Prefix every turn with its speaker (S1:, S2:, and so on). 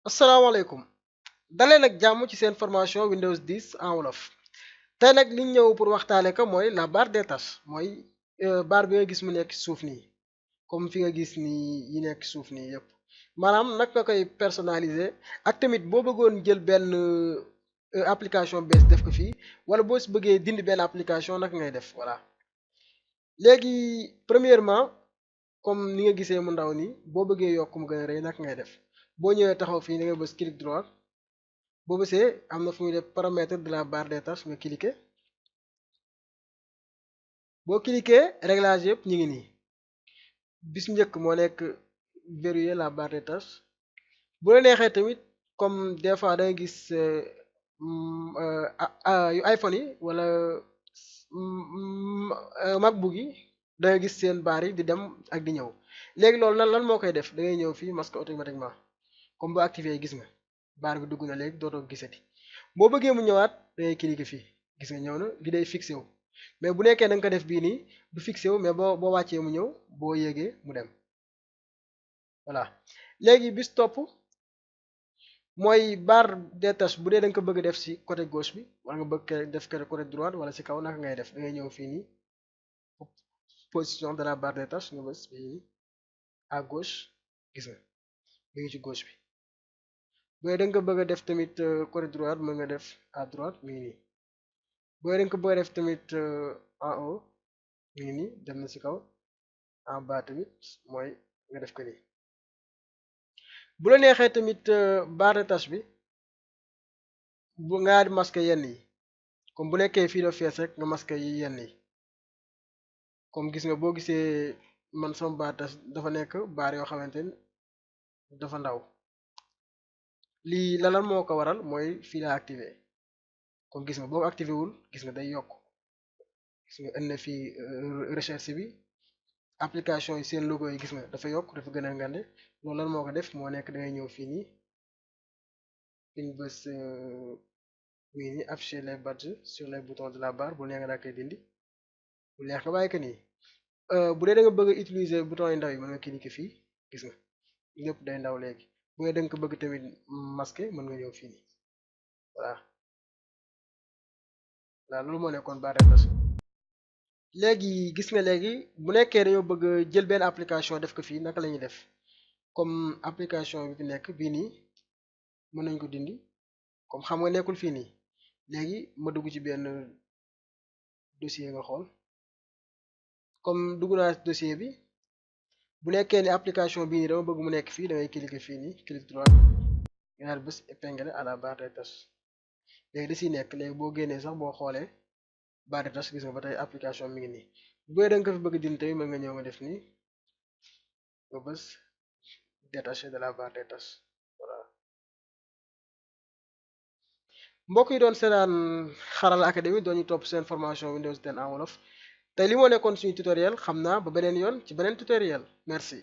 S1: asalaamaaleykum daleen ak jàmm ci seen formation Windows 10 en wolof tey nag liñ ñëw pour waxtaane ko mooy la barre des tâches mooy barre bi nga gis mu nekk ci suuf nii comme fi nga gis nii yi nekk ci suuf nii yépp maanaam nag nga koy personnaliser ak tamit boo bëggoon jël benn application bees def ko fii wala boo si bëggee dindi benn application naka ngay def voilà léegi premièrement comme ni nga gisee mu ndaw nii boo bëggee yokk mu gën a rëy naka ngay def boo ñëwee taxaw fii da nga bës clic droit boo bësee am na fu muy def paramètre de la barre des tâches nga cliquer boo cliquer réglage yëpp ñu ngi nii bis njëkk moo nekk verrouiller la barre des tâches bu la neexee tamit comme des fois da nga gis yu iPhone yi wala MacBook yi da nga gis seen barre yi di dem ak di ñëw léegi loolu lan moo koy def da ngay ñëw fii masque automatiquement comme bu activé gis nga barre bi dugg na léegi dootoo gisati boo bëggee mu ñëwaat da ngay cliquer fii gis nga ñëw na li day fixé wu mais bu nekkee da nga ko def bii nii du fixé wu mais boo wàccee mu ñëw boo yéegee mu dem voilà léegi bis topp mooy barre des tâches bu dee da nga ko bëgg def ci côté gauche bi wala nga bëgg def ko côté droite wala ci kaw naka ngay def da ngay ñëw fii nii position de la barre des tâches nga bës bii nii à gauche gis nga mi ngi ci gauche bi bu dee da nga ko bëgg a def tamit côté droite mën nga def à droite mi ngi nii bu dee da nga ko bëgg a def tamit en haut mi ngi nii dem na ci kaw en bas tamit mooy nga def ko nii bu la neexee tamit barre de tâche bi bu ngaa di masquer yenn yi comme bu nekkee fii la fees rek nga masquer yi yenn yi comme gis nga boo gisee man sama barre de tâche dafa nekk barre yoo xamante ni dafa ndaw lii lan moo ko waral mooy fii la activé comme gis nga boo ko activé wul gis nga day yokk gis nga indi fii recherche bi application yi seen logo yi gis nga dafa yokk dafa gën a ngande loolu lan moo ko def moo nekk da ngay ñëw fii nii fiñ bës mii nii afficher les badges sur les boutons de la barre bu neex nga daa koy dindi bu neex nga bàyyi ko nii bu dee da nga bëgg a utiliser bouton yu ndaw yi mën nga cliquer fii gis nga lépp day ndaw léegi bu dee da nga ko bëgg tamit masquer mën nga ñëw fii nii voilà loolu moo nekkoon barre des tâches léegi gis nga léegi bu nekkee dañoo bëgg jël benn application def ko fii naka la ñuy def comme application bi fi nekk bii nii mën nañ ko dindi comme xam nga nekkul fii nii léegi ma dugg ci benn dossier nga xool comme dugg naa ci dossier bi bu nekkee ni application bii nii dama bëgg mu nekk fii da ngay cliquer fii nii clic droit nga daal bës épingler à la barre des tâches léegi da siy nekk léegi boo génnee sax boo xoolee barre des tâches gis nga ba tey application mi ngi nii bu dee da nga ko fi bëgg dindi tamit mën nga ñëw nga def nii nga bës détacher de la barre des tâches voilà mbokk yi doon seetaan Xarala Academy doon ñu topp seen formation Windows 10 en wolof tey li moo nekkoon suñu tutoriel xam naa ba beneen yoon ci beneen tutoriel merci